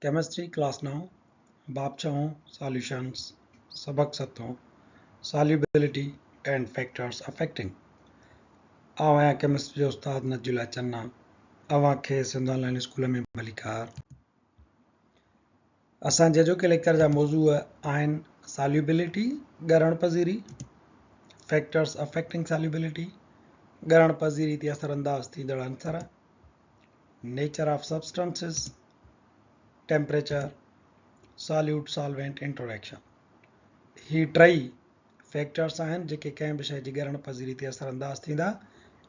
Chemistry class نائون، باب ڇهون، ساليوشنز، سبق ستون، ساليوبلٽي اينڊ فيڪٽرز افيڪٽنگ. آئون آهيان ڪيمسٽري جو استاد نجي الله چنا، اوهان کي سنڌ آن لائين اسڪول ۾ ڀليڪار. اسان جي اڄوڪي ليڪچر جا موضوع آهن ساليوبلٽي، ڳرڻ پذيري، فيڪٽرز افيڪٽنگ ساليوبلٽي، ڳرڻ پذيري تي اثر انداز ٿيندڙ عنصر، nature of substances, temperature, solute solvent interaction. هي ٽئي فيڪٽرس آهن جيڪي ڪنهن به شيء جي ڳرڻ پذيري تي اثر انداز ٿيندا.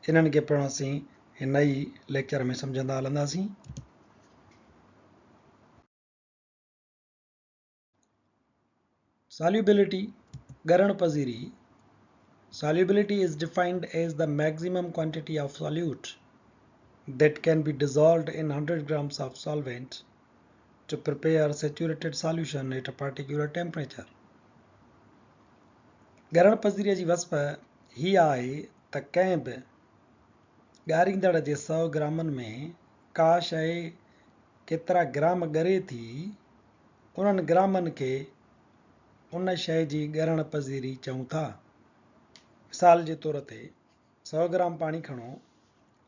انهن کي پڻ اسين هن ئي ليڪچر ۾ سمجهندا هلنداسين. Solubility، ڳرڻ پذيري، Solubility is defined as the maximum quantity of solute that can be dissolved in 100 grams of solvent to prepare saturated solution at a particular temperature. ڳرڻ پذيريء جي وصف هيء آهي ته ڪنهن به ڳاريندڙ جي سئو گرامن ۾ ڪا شيء ڪيترا گرام ڳري ٿي، انهن گرامن کي ان شيء جي ڳرڻ پذيري چئون ٿا. مثال جي طور تي سئو گرام پاڻي کڻو،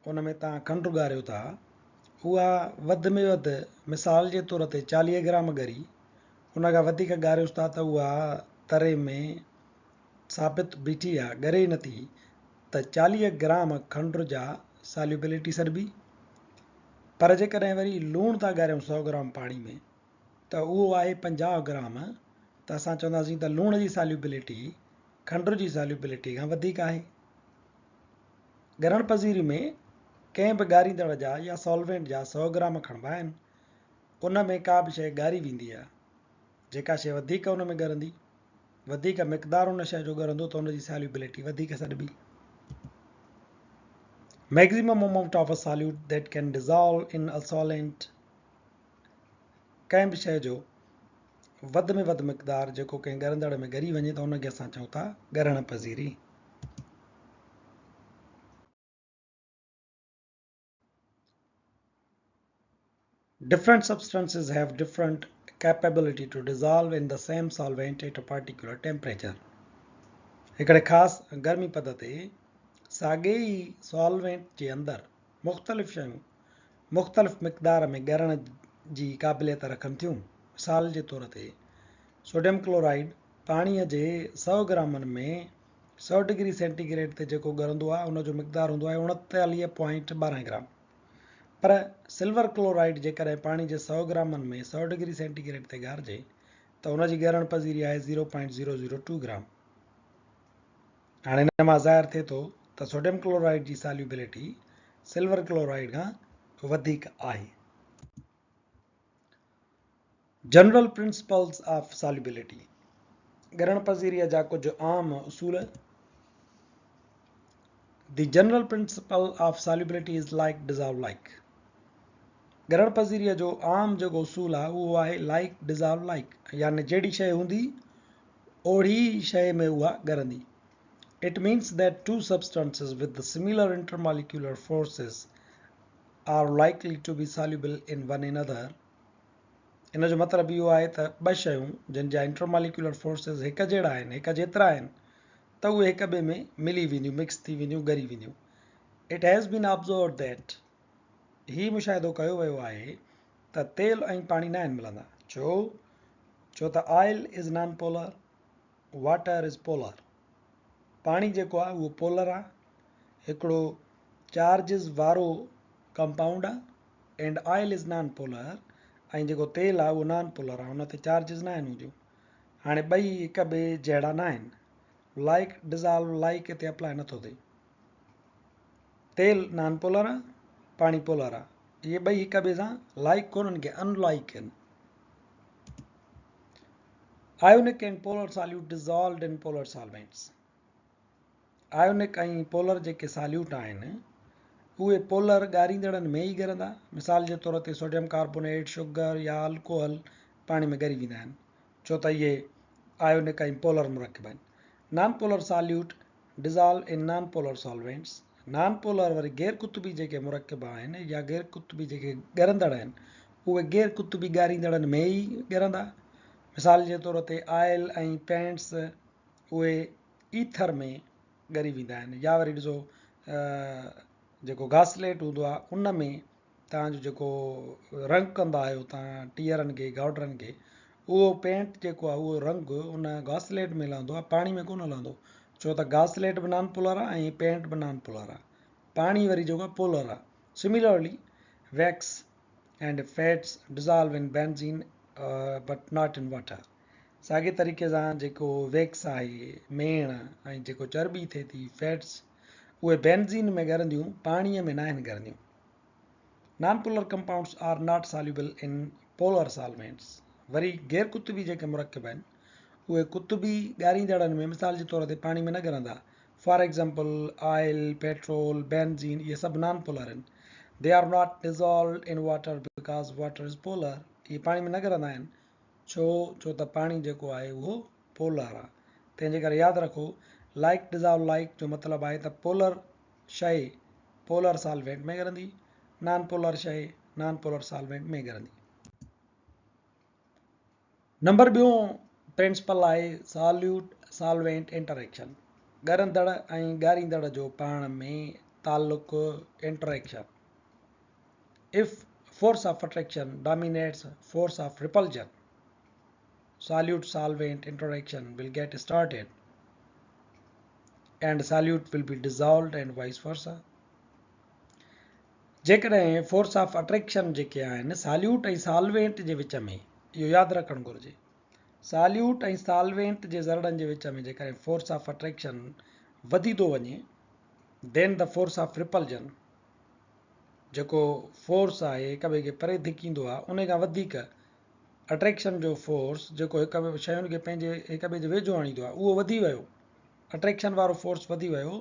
ان ۾ توهان کنڊ ڳاريو ٿا، اها وڌ ۾ وڌ مثال جي طور تي 40 گرام ڳري، ان کان وڌيڪ ڳاريوس ٿا ته اها تري ۾ ثابت بيٺي آ، ڳري نه ٿي، ته 40 گرام کنڊ جا ساليوبلٽي سڏبي. پر جيڪڏهن وري لوڻ ٿا ڳاريون سئو گرام پاڻي ۾ ته اهو آهي 50 گرام ته اسان چونداسين ته لوڻ جي ساليوبلٽي کنڊ جي ساليوبلٽي کان وڌيڪ آهي. ڳرڻ پذيري ۾ ڪنهن به ڳاريندڙ جا يا سالوينٽ جا سئو گرام کڻبا آهن. ان ۾ ڪا به شيء ڳاري ويندي آهي. جيڪا شيء وڌيڪ ان ۾ ڳرندي، وڌيڪ مقدار ان شيء جو ڳرندو ته ان جي ساليوبلٽي وڌيڪ سڏبي. Maximum amount of a solute that can dissolve in a solvent ڪنهن به شيء جو وڌ ۾ وڌ مقدار جيڪو ڪنهن ڳرندڙ ۾ ڳري وڃي ته ان کي اسان چئون ٿا ڳرڻ پذيري. Different substances have different capability to dissolve in the same solvent at a particular temperature. هڪڙي خاص گرمي پد تي ساڳئي ئي سالوينٽ جي اندر مختلف شيون مختلف مقدار ۾ ڳرڻ جي قابليت رکن ٿيون. مثال جي طور تي سوڊيم ڪلورائيڊ پاڻي جي سؤ گرامن ۾ سؤ ڊگري سينٽي گريڊ تي جيڪو ڳرندو آهي ان جو مقدار هوندو آهي 39.12 گرام پر سلور ڪلورائيڊ جيڪڏهن پاڻي جي سؤ گرامن ۾ سؤ ڊگري سينٽي گريڊ تي ڳارجي ته ان جي ڳرڻ پذيري آهي 0.002 گرام. هاڻي ان مان ظاهر ٿئي ٿو ته سوڊيم ڪلورائيڊ جي ساليوبلٽي سلور ڪلورائيڊ کان وڌيڪ آهي. جنرل پرنسپلز آف ساليوبلٽي، ڳرڻ پذيريء جا ڪجهه عام اصول. The general principle of solubility is like dissolve like. ڳرڻ پذيريء جو عام جيڪو اصول آهي اهو آهي لائيڪ ڊزالو لائيڪ يعني جهڙي شيء هوندي اوڙي ئي شيء ۾ اها ڳرندي. It means that two substances with similar intermolecular forces are likely to be soluble in one another. ان جو مطلب اهو آهي ته ٻه شيون جن جا انٽرماليڪيولر فورسز هڪ جهڙا آهن، هڪ جيترا آهن، ته اهي هڪ ٻئي ۾ ملي وينديون، مڪس ٿي وينديون، ڳري وينديون. It has been observed that هي مشاهدو ڪيو ويو آهي ته تيل ۽ پاڻي ناهن ملندا. ڇو؟ ڇو ته oil is non polar, water is polar. پاڻي جيڪو آهي اهو پولر آهي، هڪڙو چارجز وارو ڪمپائونڊ آهي. And oil is non polar ۽ جيڪو تيل آهي اهو نان پولر آهي ان تي چارجز ناهن هونديون هاڻي ٻئي هڪ ٻئي جهڙا ناهن لائيڪ ڊزالو لائيڪ هتي اپلائي نٿو ٿئي تيل نان پولر آهي پاڻي پولر آهي اهي ٻئي هڪ ٻئي سان لائيڪ ڪونهن ڪي ان لائيڪ آهن ionic and polar solute dissolved in polar solvents ionic ۽ polar جيڪي ساليوٽ آهن، اهي پولر ڳاريندڙن ۾ ئي ڳرندا. مثال جي طور تي سوڊيم ڪاربونيٽ، شگر يا الڪوحل پاڻي ۾ ڳري ويندا آهن، ڇو ته اهي آيونڪ ۽ پولر مرڪب آهن. Non polar solute dissolve in non polar solvents, non polar وري غير قطبي جيڪي مرڪب آهن يا غير قطبي جيڪي ڳرندڙ آهن، اهي غير قطبي ڳاريندڙن ۾ ئي ڳرندا. مثال جي طور تي آئل ۽ پينٽس اهي ايٿر ۾ ڳري ويندا آهن يا وري ڏسو جيڪو گاسليٽ هوندو آهي ان ۾ توهان جو جيڪو رنگ ڪندا آهيو توهان ٽيئرن کي گاڊرن کي اهو پينٽ جيڪو آهي اهو رنگ ان گاسليٽ ۾ لهندو آهي پاڻي ۾ ڪونه لهندو ڇو ته گاسليٽ به نان پولر آهي ۽ پينٽ به نان پولر آهي پاڻي وري جيڪو آهي پولر آهي. Similarly wax and fats dissolve in benzene but not in water ساڳي طريقي سان جيڪو ويڪس آهي ميڻ ۽ جيڪو چرٻي ٿئي ٿي فيٽس اهي بينزين ۾ ڳرنديون پاڻي ۾ ناهن ڳرنديون. Non polar compounds are not soluble in polar solvents وري غير قطبي جيڪي مرڪب آهن اهي قطبي ڳاريندڙن ۾ مثال جي طور تي پاڻي ۾ نه ڳرندا for example oil, petrol, benzene اهي سڀ نان پولر آهن they are not dissolved in water because water is polar اهي پاڻي ۾ نه ڳرندا آهن ڇو ڇو ته پاڻي جيڪو آهي اهو پولر آهي تنهن جي ڪري ياد رکو لائيڪ ڊزالو لائيڪ جو مطلب آهي ته پولر شيء پولر سالوينٽ ۾ ڳرندي، نان پولر شيء نان پولر سالوينٽ ۾ ڳرندي. نمبر ٻيون پرنسپل آهي ساليوٽ سالوينٽ انٽريڪشن، ڳرندڙ ۽ ڳاريندڙ جو پاڻ ۾ تعلق interaction. If force of attraction dominates force of repulsion, solute solvent interaction will get started and solute will be dissolved and vice versa. جيڪڏهن force of attraction جيڪي آهن ساليوٽ ۽ solvent جي وچ ۾ اهو ياد رکڻ گهرجي ساليوٽ ۽ سالوينٽ جي ذرڙن جي وچ ۾ جيڪڏهن فورس آف اٽريڪشن وڌي ٿو وڃي then the force of repulsion جيڪو فورس آهي هڪ ٻئي کي پري ڌڪيندو آهي ان کان وڌيڪ اٽريڪشن جو فورس جيڪو هڪ ٻئي شين کي پنهنجي هڪ ٻئي جي ويجهو آڻيندو آهي اهو وڌي ويو اٽريڪشن وارو فورس وڌي ويو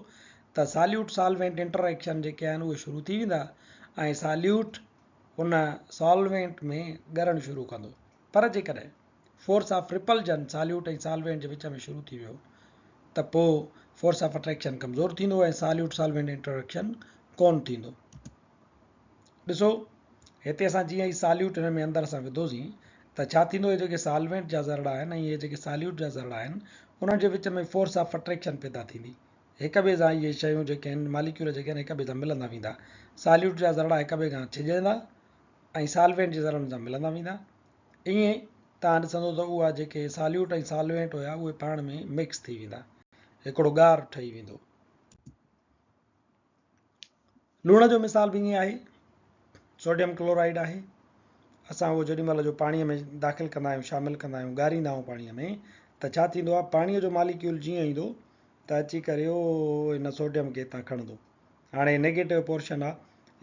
ته ساليوٽ سالوينٽ انٽريڪشن جيڪي آهن اهي شروع ٿي ويندا ۽ ساليوٽ ان سالوينٽ ۾ ڳرڻ شروع ڪندو پر جيڪڏهن فورس آف رپلجن ساليوٽ ۽ سالوينٽ جي وچ ۾ شروع ٿي ويو ته پوء فورس آف اٽريڪشن ڪمزور ٿيندو ۽ ساليوٽ سالوينٽ انٽريڪشن ڪون ٿيندو. ڏسو هتي اسان جيئن ئي ساليوٽ هن ۾ اندر اسان وڌوسين ته ڇا ٿيندو هي جيڪي سالوينٽ جا ذرڙا آهن ۽ اهي جيڪي ساليوٽ جا ذرڙا آهن انهن جي وچ ۾ فورس آف اٽريڪشن پيدا ٿيندي هڪ ٻئي سان اهي شيون جيڪي آهن ماليڪيول جيڪي آهن هڪ ٻئي سان ملندا ويندا ساليوٽ جا ذرڙا هڪ ٻئي کان ڇڄندا ۽ سالوينٽ جي ذرڙن سان ملندا ويندا ائين توهان ڏسندو ته اها جيڪي ساليوٽ ۽ سالوينٽ هيا اهي پاڻ ۾ مڪس ٿي ويندا هڪڙو ڳار ٺهي ويندو. لوڻ جو مثال به ائين آهي، سوڊيم ڪلورائيڊ آهي، اسان اهو جيڏي مهل جو پاڻيء ۾ داخل ڪندا آهيون، شامل ڪندا آهيون، ڳاريندا آهيون پاڻيء ۾ ته ڇا ٿيندو آهي، پاڻيء جو ماليڪيول جيئن ايندو ته اچي ڪري اهو ان سوڊيم کي هتان کڻندو. هاڻي نيگيٽو پورشن آهي،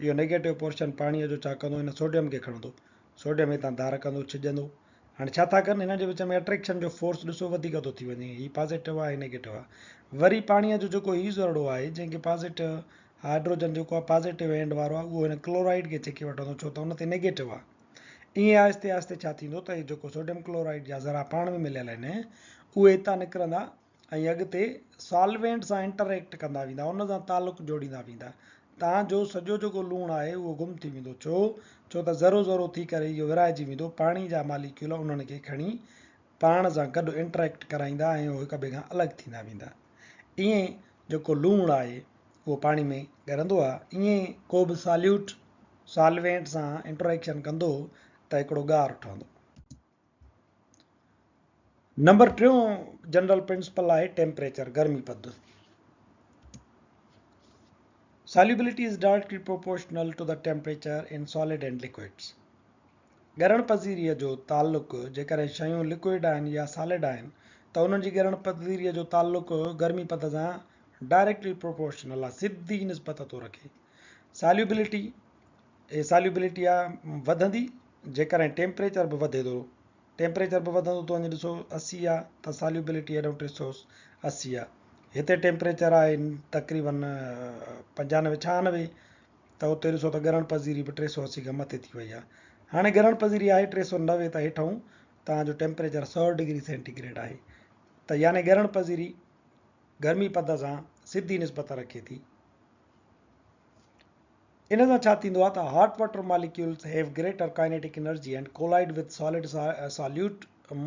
اهو نيگيٽو پورشن پاڻيء جو ڇا ڪندو، ان سوڊيم کي کڻندو، سوڊيم هتان ڌار ڪندو، ڇڄندو. هاڻي ڇا ٿا ڪن، هنن جي وچ ۾ اٽريڪشن جو فورس ڏسو وڌيڪ ٿو ٿي وڃي، هي پازيٽو آهي، هي نيگيٽو آهي. وري پاڻيء جو جيڪو هي ذرڙو آهي، جنهن کي پازيٽو هائڊروجن جيڪو آهي پازيٽو اينڊ وارو آهي، اهو هن ڪلورائيڊ کي ڇڪي وٺندو، ڇو ته ان تي نيگيٽو آهي. ائين آهستي آهستي ڇا ٿيندو ته هي جيڪو سوڊيم ڪلورائيڊ جا ذرا پاڻ ۾ مليل آهن، اهي هتان نڪرندا ۽ اڳتي سالوينٽ سان انٽريڪٽ ڪندا ويندا، ان سان تعلق جوڙيندا ويندا، تان جو سڄو جيڪو لوڻ آهي اهو گم ٿي ويندو. ڇو؟ ڇو ته ذرو ذرو ٿي ڪري اهو ورهائجي ويندو، پاڻي جا ماليڪيول انهن کي کڻي پاڻ سان گڏ انٽريڪٽ ڪرائيندا ۽ اهو هڪ ٻئي کان الڳ ٿيندا ويندا. ائين جيڪو لوڻ آهي اهو پاڻي ۾ ڳرندو آهي. ائين ڪو به ساليوٽ سالوينٽ سان انٽريڪشن ڪندو ته هڪڙو ڳار ٺهندو. نمبر ٽيون جنرل پرنسپل آهي ٽيمپريچر، گرمي پد. Solubility is directly proportional to the temperature in solid and liquids. ڳرڻ پذيريء جو تعلق جيڪڏهن شيون لڪوئڊ آهن يا سالڊ آهن ته انهن جي ڳرڻ پذيريء جو تعلق گرمي پد سان ڊائريڪٽلي پروپورشنل آهي، سڌي نسبت ٿو رکي. ساليوبلٽي، هي ساليوبلٽي آ وڌندي جيڪڏهن ٽيمپريچر به وڌي ٿو ٽيمپريچر به وڌندو ٿو وڃي ڏسو 80 آ ته ساليوبلٽي هيڏانهن 380 آ هتي ٽيمپريچر آهي تقريبن 95 96 ته اتي ڏسو ته ڳرڻ پذيري به 380 کان مٿي ٿي وئي آ هاڻي ڳرڻ پذيري آهي 390 ته هيٺئون توهان جو ٽيمپريچر 100 ڊگري سينٽي گريڊ آهي ته يعني ڳرڻ پذيري گرمي پد سان سڌي نسبت رکي ٿي. ان سان ڇا ٿيندو آهي ته hot water molecules have greater kinetic energy and collide with solid solute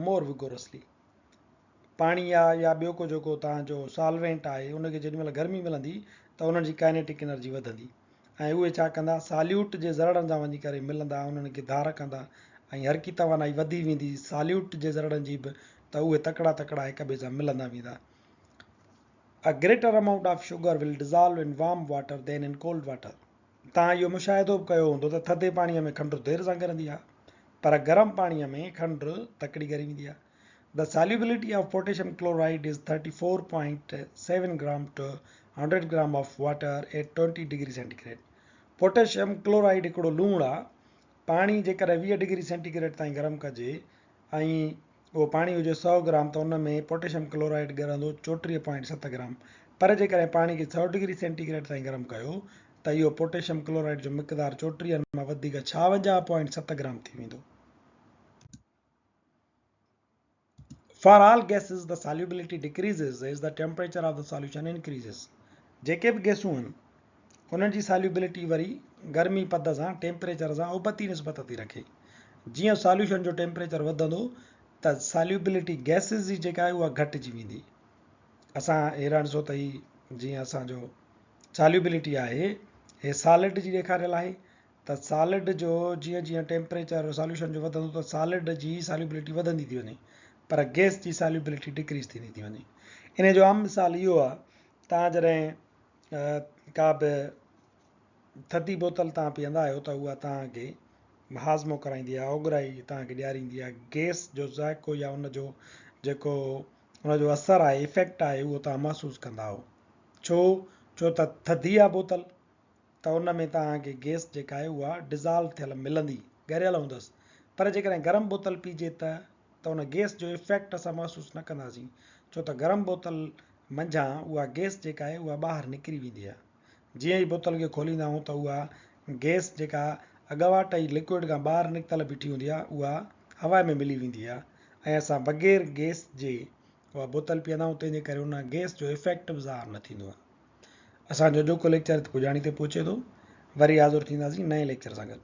more vigorously. پاڻي آ يا ٻيو ڪو جيڪو توهان جو سالوينٽ آهي ان کي جيڏي مهل گرمي ملندي ته انهن جي ڪائنيٽڪ انرجي وڌندي ۽ اهي ڇا ڪندا ساليوٽ جي ذرڙن سان وڃي ڪري ملندا انهن کي ڌار ڪندا ۽ حرڪي توانائي وڌي ويندي ساليوٽ جي ذرڙن جي به ته اهي تڪڙا تڪڙا هڪ ٻئي سان ملندا ويندا. A greater amount of sugar will dissolve in warm water than in cold water. توهان اهو مشاهدو به ڪيو هوندو ته ٿڌي پاڻيء ۾ کنڊ دير سان ڳرندي آهي، پر گرم پاڻيء ۾ کنڊ تڪڙي ڳري ويندي آهي. The solubility of potassium chloride is 34.7 gram to 100 gram of water at 20 degree centigrade. Potassium chloride هڪڙو لوڻ آهي. پاڻي جيڪڏهن 20 ڊگري سينٽي گريڊ تائين گرم ڪجي ۽ اهو پاڻي هجي سئو گرام ته ان ۾ پوٽيشم ڪلورائيڊ ڳرندو 34 پوائنٽ ست گرام پر جيڪڏهن پاڻي کي سئو ڊگري سينٽي گريڊ تائين گرم ڪيو ته اهو پوٽيشم ڪلورائيڊ جو مقدار چوٽيهن مان وڌيڪ ڇاونجاهه پوائنٽ ست گرام ٿي ويندو. For all gases the solubility decreases as the temperature of the solution increases. جيڪي به گئسون آهن انهن جي ساليوبلٽي وري گرمي پد سان، ٽيمپريچر سان، ابتي نسبت ٿي رکي. جيئن ساليوشن جو ٽيمپريچر وڌندو ته ساليوبلٽي گئسز جي جيڪا آهي اها گهٽجي ويندي. اسان هيران ڏسو ته هي جيئن اسان جو ساليوبلٽي آهي هي سالڊ جي ڏيکاريل آهي ته سالڊ جو جيئن جيئن ٽيمپريچر ساليوشن جو وڌندو ته سالڊ جي ساليوبلٽي وڌندي ٿي وڃي پر گئس جي ساليوبلٽي ڊڪريز ٿيندي ٿي وڃي. ان جو عام مثال اهو آهي توهان جڏهن ڪا به ٿڌي بوتل توهان پيئندا آهيو ته اها توهان کي هاضمو ڪرائيندي آهي، اوڳرائي توهان کي ڏياريندي آهي، گئس جو ذائقو يا ان جو جيڪو ان جو اثر آهي، افيڪٽ آهي، اهو توهان محسوس ڪندا آهيو. ڇو؟ ڇو ته ٿڌي آهي بوتل ته ان ۾ توهان کي گئس جيڪا آهي اها ڊزالو ٿيل ملندي، ڳريل هوندس. پر جيڪڏهن گرم بوتل پيئجي ته ته ان گئس جو افيڪٽ اسان محسوس نه ڪنداسين، ڇو ته گرم بوتل منجهان اها گئس جيڪا آهي اها ٻاهر نڪري ويندي آهي. جيئن ئي بوتل کي کوليندا آهيون ته اها گئس جيڪا اڳواٽ ئي لڪوئڊ کان ٻاهر نڪتل بيٺي هوندي آهي اها هوا ۾ ملي ويندي آهي ۽ اسان بغير گئس جي اها بوتل پيئندا آهيون تنهن جي ڪري ان گئس جو افيڪٽ به ظاهر نه ٿيندو آهي. اسان جو اڄوڪو ليڪچر هت پڄاڻي تي پهچي ٿو. وري حاضر ٿينداسين نئين ليڪچر سان گڏ.